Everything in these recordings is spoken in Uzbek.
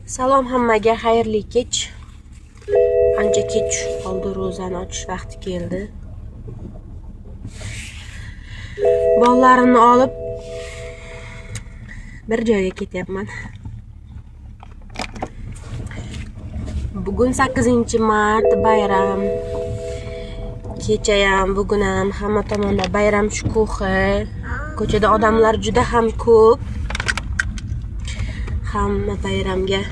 Salom hammaga, xayrli kech. Ancha kech tushib qoldi, ro'zani ochish vaqti keldi. Bolalarimni olib bir joyga ketyapman. Bugun 8-mart bayram. Kechayam, bugun ham hamma tomonda bayram shukuhi. Ko'chada odamlar juda ham ko'p. Hamma bayramga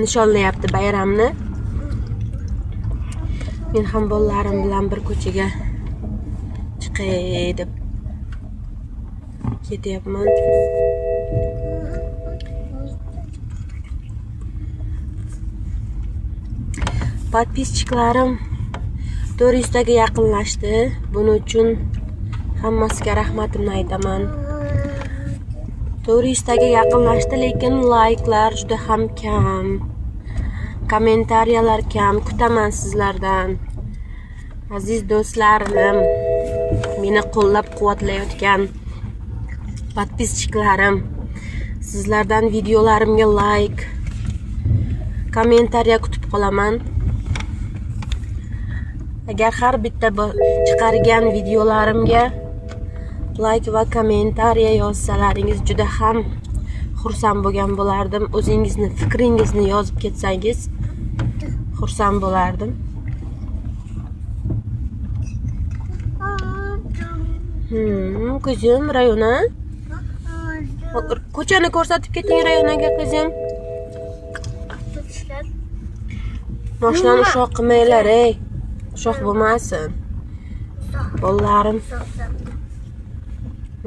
nishonlayapti bayramni. Men ham bolalarim bilan bir ko'chaga chiqay deb ketyapman. Podpischiklarim 400 taga yaqinlashdi. Buning uchun hammasiga rahmatimni aytaman. 400 taga yaqinlashdi, lekin layklar juda ham kam. Kommentariyalar kam. Kutaman sizlardan. Aziz do'stlarim, meni qo'llab-quvvatlayotgan podpischiklarim, sizlardan videolarimga layk, kommentariya kutib qolaman. Agar har bitta chiqargan videolarimga layk va kommentariya yozsalaringiz juda ham xursand bo'lgan bo'lardim. O'zingizni fikringizni yozib ketsangiz xursand bo'lardim. Qizim, Rayona. Ko'chani ko'rsatib keting Rayonaga, qizim. Mashinani ushoq qilmanglar, ey. Ushoq bo'lmasin. Bolalarim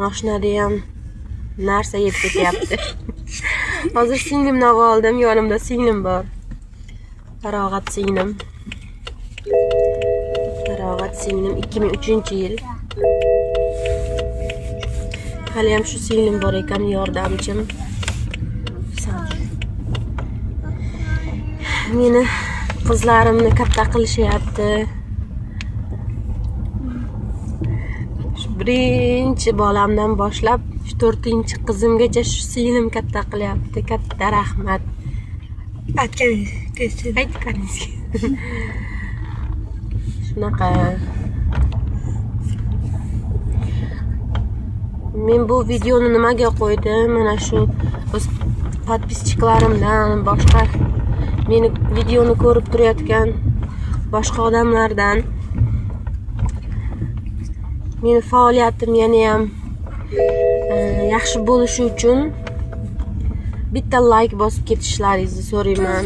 mashinada ham narsa yeb ketyapti. Hozir singlimni oldim, yonimda singlim bor. Farog'at singlim. Farog'at singlim 2003-yil. Hali ham shu singlim bor ekan, yordamchim. Meni qizlarimni katta qilishyapti. Shu birinchi bolamdan boshlab shu 4-chi qizimgacha shu singlim katta qilyapti. Katta rahmat. Aytganingizga. Shunaqa. Men bu videoni nimaga qo'ydim? Mana shu o'z podpischiklarimdan, boshqa meni videoni ko'rib turayotgan boshqa odamlardan meni faoliyatim yana ham yaxshi bo'lishi uchun bitta like bosib ketishlaringizni so'rayman.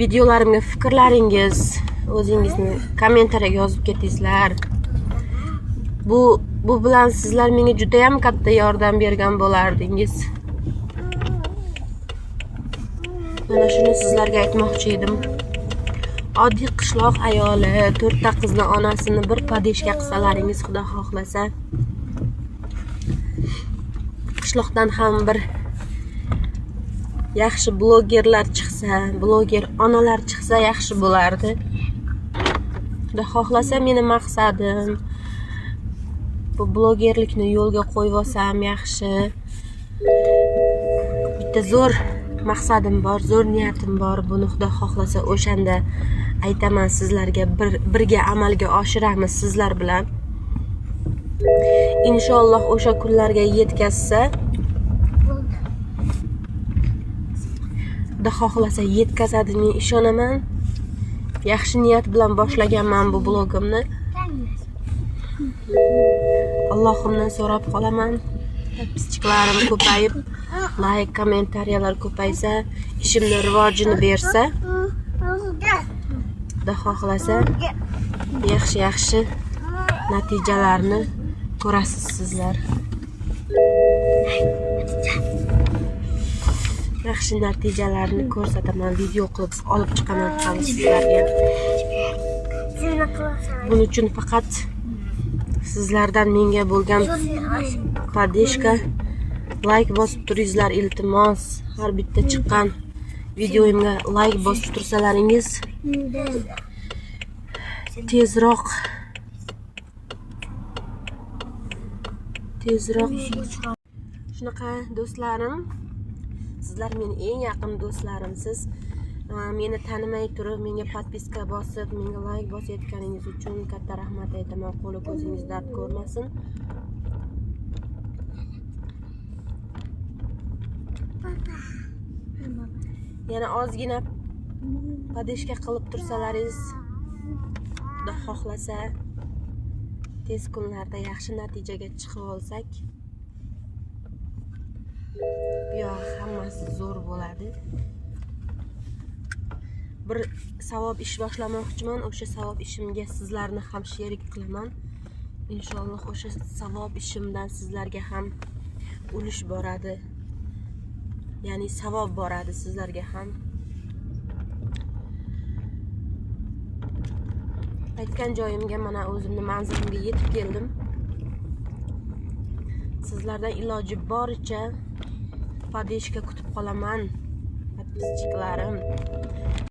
Videolarimga fikrlaringiz, o'zingizni kommentariyaga yozib ketingizlar. Bu bilan sizlar menga juda ham katta yordam bergan bo'lardingiz. Mana shuni sizlarga aytmoqchi edim. Oddiy qishloq ayoli, 4 ta qizni onasini bir podeshka qilsalaringiz, Xudo xohlasa, qishloqdan ham bir yaxshi blogerlar chiqsa, bloger onalar chiqsa yaxshi bo'lardi. Xudo xohlasa meni maqsadim bu blogerlikni yo'lga qo'yib olsam yaxshi. Bitta zo'r maqsadim bor, zo'r niyatim bor. Buni Xudo xohlasa o'shanda aytaman sizlarga, birga amalga oshiramiz sizlar bilan. Inshaalloh o'sha kunlarga yetkazsa, Xudo xohlasa yetkazadi, men ishonaman. Yaxshi niyat bilan boshlaganman bu blogimni. Allohimdan so'rab qolaman. Podpischiklarim ko'payib, like, kommentariyalar ko'paysa, ishimni rivojini bersa, Xudo xohlasa yaxshi-yaxshi natijalarni ko'rasiz sizlar. Yaxshi natijalarni ko'rsataman, video qilib olib chiqaman hali sizlarga. Buning uchun faqat sizlardan menga bo'lgan podeshka, like bosib turingizlar, iltimos. Har bitta chiqqan videoimga like bosib tursalaringiz tezroq Shunaqa do'stlarim, sizlar meni eng yaqin do'stlarimsiz. Meni tanimay turib, menga podpiska bosib, menga like bosayotganingiz uchun katta rahmat aytaman. Qo'li ko'zingiz dard ko'rmasin. Yana ozgina podeshka qilib tursalaringiz, Xudo xohlasa tez kunlarda yaxshi natijaga chiqib olsak, bu yog'i hammasi zo'r bo'ladi. Bir savob ish boshlamoqchiman, o'sha savob ishimga sizlarni ham sherik qilaman. Inshaalloh o'sha savob ishimdan sizlarga ham ulush boradi. Ya'ni savob boradi sizlarga ham. Aytgan joyimga, mana o'zimni manzilimga yetib keldim. Sizlardan iloji boricha podeshka kutib qolaman, podpischiklarim.